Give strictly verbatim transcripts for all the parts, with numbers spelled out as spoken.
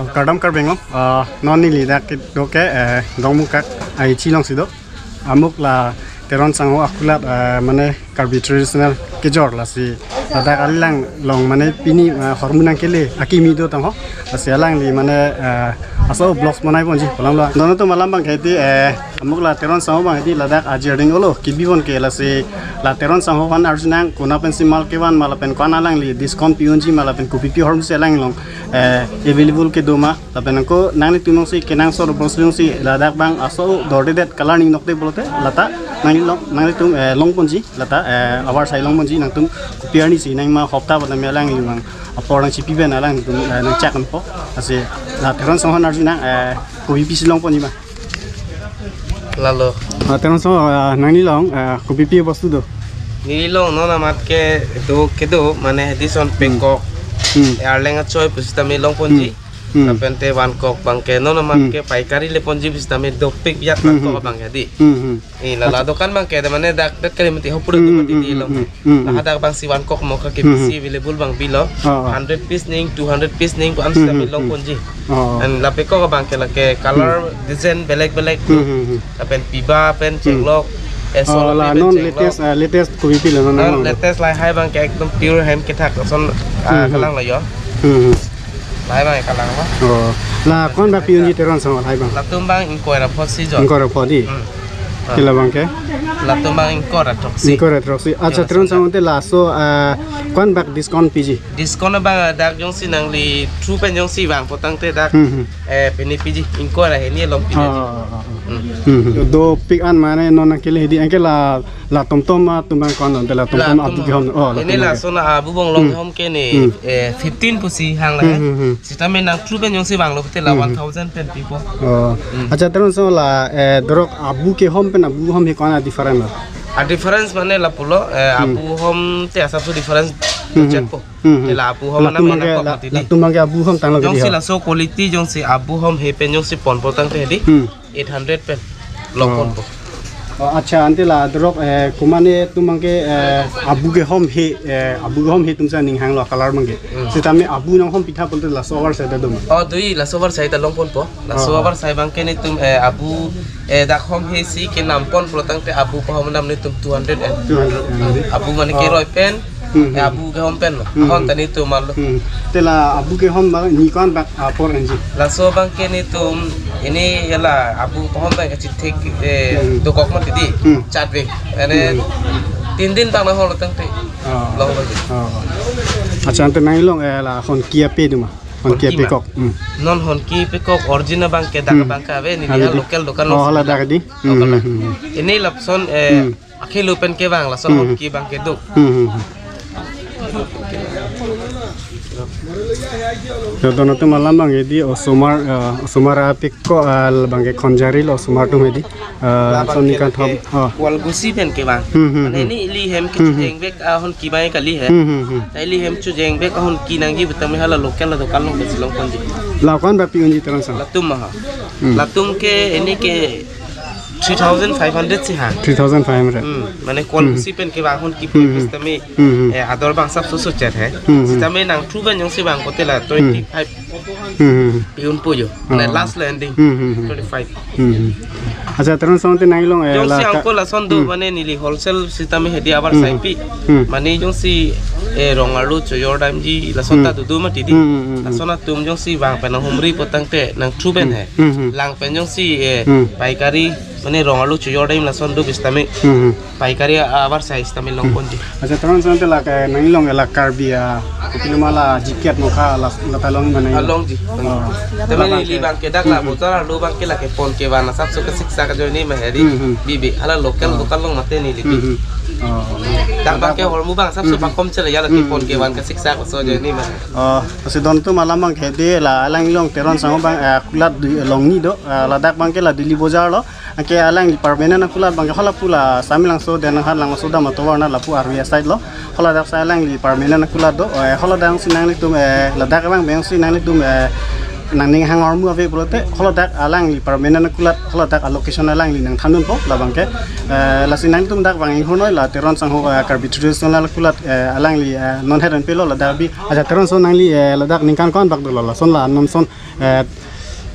Kardom Karbi Anglong, ah, non neli dak kedo ke, eh, Dongmukak aichi alongsi do. Amuk la Teron Sangho akulat, eh, mane Karbi traditional kejor lasi ladak alang along mane pini, eh, hormu nangkele akimi do tangho. Lasi alangli mane, eh, aso vlogs bonai ponji pu alam lo. Dono atum alam abang ke hedi, eh, amuk la Teron Sangho abang hedi ladak ajir ding olo kebi pon ke lasi la Teron Sangho aphan arjunang konat pensi mal kevan ma lapen konat alangli discount pi unji ma lapen kopi pi hormu si alang along, eh, available kedo ma lapen ako nanglitum alongsi kenangsot bos alongsi ladak abang aso dordedet color ning nokte pulote lata nangli along nanglitum, eh, long ponji lata, eh, avarsai long ponji nangtum kopi arni si nangma hopta pada me alangli abang apor nangchipi pen alangtum, eh, nangchak anpo. Lasi la Teron Sangho aphan arjunang, eh, kopi pi si long ponji ma. Lalo. Ah, Teron Sangho, ah, nangli along, ah, kopi pi bostu do? Neli along non amat ke do kedo mane hedi son pekok. Hmm. Eh, arleng achoi pusitame long ponji. Hmm. Hmm. Lapen te vankok abang ke non amat Hmm. ke paikari le ponji pusitame dopik biat Hmm, vankok hmm. abang ke hedi. Hmm, hmm. Eh, la la Acha. dokan abang ke mane dak dak kali mati hopur Hmm, tu mati hmm, di hmm, long. hmm, hmm, hmm. Lahadak abang si vankok mo ka Hmm, hmm. K B C available abang bilo. Oh, oh. Hundred piece ning, two hundred piece ning ko Hmm, amsi hmm, kami long hmm. ponji. Oh, oh. And la pekok abang ke lake color Hmm. design belek belek Hmm, tu. hmm, hmm. Lapen piba pen Hmm. chenglok. Eh, Oh, sol la pen non chenglok. latest, ah, latest kopi pi lo non Non nang lo. latest lahai abang ke ekdom pure hem kethak son, ah, Hmm, hmm. kalang lo yo. Hmm, hmm. Lahai abang ke kalang lo. Oh. La konat bak pi unji Teron Sangho lahai abang? Latum abang ingkoi ra pho si jo. Ingkoi ra pho di. Hmm. Ke labang ke? Latum abang ingkoi ra throksi. Ingkoi ra throksi. Acha, Ingkoi ra Teron throksi. Sangho te laso, ah, konat bak discount piji? Discount abang dak jongsi nangli through pen jongsi vangpo tangte dak, Hmm, hmm. eh, pini piji ingkoi ra hini along piji. Ah, ah, ah, ah. Hmm. Hmm, hmm. Dopik an mane non nangkele hedi anke la la tomtom atum abang konat te la tomtom Latum. abu kehom. Oh, la Ini tomtom laso abu abang long Hmm. hom ke ni, Hmm. eh, fifteen pusi hang la. Hmm, hmm, hmm. Sitame nang through pen jongsi vanglo te la Hmm. one thousand pen pipo. Oh. Hmm. Acha, Teron Sangho la, eh, dorok abu kehom pen abu hom he konat different lo? A difference mane lapulo, eh, Hmm. abu hom te asap su difference Hmm, hmm. chetpo. Hmm, hmm. Te la abu hom Latum nam abang ke enak la, kok mati di. latum abang ke abu hom tanglo ke di Jongsi ho? laso quality jongsi abu hom he pen jongsi ponpo tangte hedi. Hmm. Eight hundred pen. Long Oh. ponpo. Oh, acha, ante la dorok, eh, komatne atum abang ke, eh, abu kehom he, eh, abu kehom he atum si aning hanglo color abang ke. Hmm. Sitame abu nanghom pitha pulote laso avarsai ta do ma? Oh, dui laso avarsai ta long ponpo. Laso Oh. avarsai abang ke netum, eh, abu, eh, dak hom he si kenam pon pulo tangte abu pahom nam netum two hundred en. Two hundred en. Abu mane Oh. keroi pen, Hmm, eh, hmm. abu kehom pen lo. Hmm, Ahon hmm. ta netum arlo. Hmm. Te la abu kehom abang ni konat bak apor enji? Laso abang ke netum ini ya la abu pahom abang kachithek, eh, Hmm. dokok mati di. Hmm. Chatve. Ane Hmm. tin din tang nangholo tangte. Oh. Long lo di. Oh. Acha, ante nangli along, eh, la honki ape do ma? Honki Honki ape ma? kok. Hmm. Non honki pekok original abang ke dak Hmm. abang ke ave ni Ave dia di? local dokan Oh, lo hala sila. dak di? Hmm, Local hmm, lah. hmm, hmm. Ini lapuson, eh, Hmm. akhelu pen kevang lason Hmm. honki abang ke do. Hmm, hmm, hmm. Ya, dono atum alam abang hedi osomar, eh, osomar apekok, eh, abang ke khonjari lo osomar atum hedi. Eh, La abang son ke nikan lake thom. Oh. Kualgusi pen kevang. Hmm, hmm, Mane hmm. ini ili hem ke Hmm, hmm. chujeng bek ahonki abang kali he. Hmm, hmm, hmm. Ta ili hem chujeng bek ahonki nangji puta me hala local la dokan along ke si long ponji. La konat bak pi unji Teron Sangho? Latum ma ha. Hmm. Latum ke ini ke three thousand five hundred si ha. Three thousand five hundred. Hmm. Mane kualgusi Hmm. pen kevang ahonki Hmm, hmm. puta me Hmm, hmm. eh, ador abang asap su su chet he. Hmm, hmm. Sitame nang through pen jongsi vangpo te la Hmm. twenty five Hmm, hmm, hmm. pi unpo jo. Mane Oh. last landing. Hmm, hmm, hmm. Twenty five. Hmm, hmm. Acha, Teron Sangho te nangli along, eh, Jongsi la ka- angko lason do Hmm. mane neli wholesale sitame hedi avarsai Hmm. pi. Hmm. Mane jongsi, eh, rong arlo chojor damji lason Hmm. ta do do mati di. Hmm, hmm, hmm, hmm. Lason atum jongsi vang pen nanghumri po tangte nang through pen Hmm. he. Hmm, hmm. Lang pen jongsi, eh, Hmm. paikari mane rong arlo chojor dam lason do pusitame. Hmm, hmm. Paikari avarsai sitame long Hmm. ponji. Acha, Teron Sangho te la ke nangli along la Karbi a, kopi ma la jiket mokha la, la ta long mane. Ah, longji. Oh. Tame La neli abang ke abang ke dak la Hmm, hmm. bojar arlo abang ke lake pon kevan asap su ke siksak ajoine ma hedi. Hmm, hmm. Bibe hala local Oh. dokan along mate neli Hmm, bi. hmm. Oh. Dak abang ke hormu abang asap su Hmm, hmm. pakom chele ya lake Hmm, pon hmm, kevan hmm. ke siksak aso ajoine ma. Oh, lasi dono atum alam abang ke hedi la alangli along Teron Sangho abang, eh, kulat dui, long ni do, eh, ladak abang ke la Daily Bojar lo. Anke alangli permanent akulat abang ke hala pu la Samelangso, Denanghat, Langmasoda, Matovar na lapu arvi aside lo. Hala dak si alangli permanent akulat do. Eh, hala dak si nanglitum, eh, ladak abang pen si nanglitum, eh, nangning hang armu ave pulote, haladak alangli permanent akulat, haladak a-location alangli nangthandunpo, labangke, eh, lasi nangtum dak vang inghornoi la Teron Sangho, eh, Karbi Traditional Akulat, eh, alangli, eh, non head and pelo ladak bi, acha Teron Sangho nangli, eh, ladak ningkan ko-an bak dolo lason la non son, eh,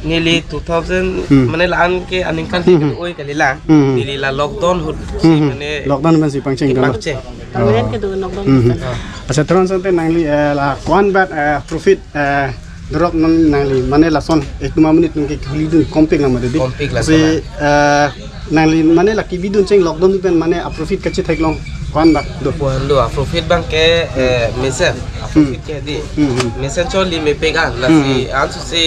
Neli two thousand, Hmm. mane la-an ke aningkan Hmm, ke hmm. oi kalila. Hmm, hmm. Neli la lockdown ahut Hmm, hmm. mane Lockdown pensi pangcheng dolo. pangcheng. Permanent Oh. kedo lockdown Hmm, hmm. pensi. Acha Teron Sangho te nangli, eh, la ko-an bak, eh, profit, eh, dorok non nangli mane lason etum amonit nung ke khulidun kompik lang mati di. Kompik lang Si, sama. eh, nangli mane la kebidun cheng lockdown pen mane a-profit kachetheklong ko-an bak do. Buhan do, a-profit abang ke, eh, mesen. A-profit Hmm. ke di. Hmm, hmm. Mesen choli mepik an, lasi Hmm, hmm. ansi si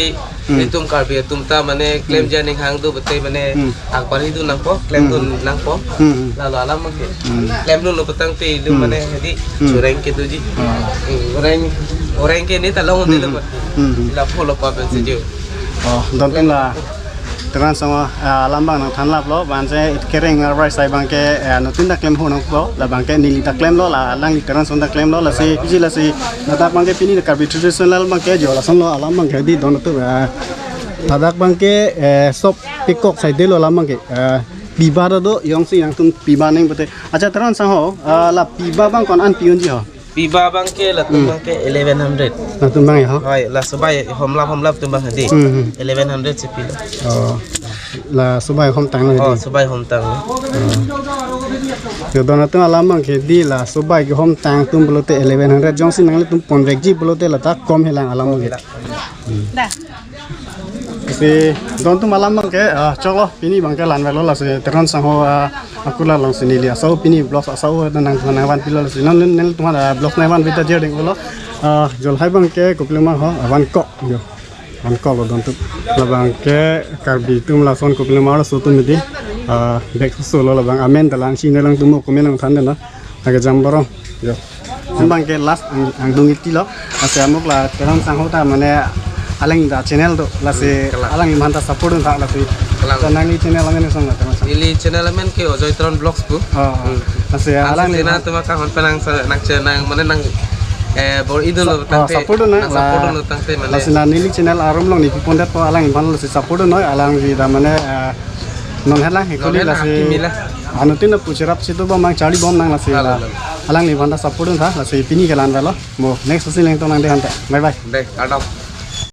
Hmm. itum Karbi atum ta mane klem Hmm. janing hang do bete mane Hmm. akbar hidu nangpo, klem Hmm. dun nangpo. Hmm. Lalo alam ke. Hmm. Klem dun lo petang te ilu Hmm. mane hedi Hmm. choreng kedoji. Ah. Hmm, orang, orang ke ni talong Hmm. dilo. Hmm. La polo pa pensi jo. Oh, don pen la Teron Sangho, ah, alam abang nangthanlaplo, ban se kereng arbai sai abang ke, eh, nuttin ta klem ho nangpo, labangke neli ta klemlo, la alangli Teron Sangho ta klemlo, lasi, isi lasi, ladak abang ke pini Karbi Traditional abang ke, jo lasonlo alam abang ke di don tu, eh, ladak abang ke, eh, sop pikok sai delo alam abang ke, eh, piba do do, jongsi nangtum piba neng pute. Acha Teron Sangho, eh, la piba abang ko-an an pi-unji ho? Piba abang ke latum Hmm. abang ke eleven hundred. Latum abang ya ho? Hoi, la sobai homlap homlap atum abang hedi. Hmm, hmm. Eleven hundred si pilo. Oh. La sobai homtang lo Oh, hedi. sobai homtang lo. Oh. Yo don atum alam abang ke di la sobai kehomtang atum pulote eleven hundred jongsi nanglitum ponvekji pulote ladak kom helang alam abang ke. Dah. Si don atum alam abang ke, ah, choklo, pini abang ke la-an avelo, lasi Teron Sangho, ah, akulat alongsi neli asau pini vlogs asau nang nangvanpilo, lasi non neli atum, ah, vlogs nangvanpi ta jerding ulo, ah, jo lahai abang ke kopilo ma ho, ah, vankok jo. Vankok lo don atum. Labang ke Karbi atum lason kopilo ma arloso atum di, ah, bek solo labang amen ta la-ansi neli alangtum mo comment nangthan dena. Lake jam barong. Jo. Abang ke last ang, angdung iti lo. Lasi amuk la Teron Sangho ta mane alang ta channel do. Lasi Hmm, kalang. alangli aphan ta support dun tha lasi. Kalang. Ta nangli channel amen song la Teron Sangho. Neli channel amen ke Ojoy Teron Vlogs pu. Oh. Hmm. Lasi Ang alangli sejena aphan tuma kahon penang sa, nang channel mane nang, eh, bor-i dun lo Sa-, tangte, oh, support dun na nang la. support dun lo tangte mane. Lasi la neli channel arum along neli pipon det po alangli aphan lasi support dunnoi alangli ta mane, eh, non helang Non hekoli helang lasi. hakimi la. Anuttin ta pu cherap si dobom nang charlibom nang lasi Lalo, la. lalo. Alangli aphan ta support dun tha, lasi pini ke la-an avelo. Mo next si nangtum nang de han ta. Bye bye. Deh, kardom.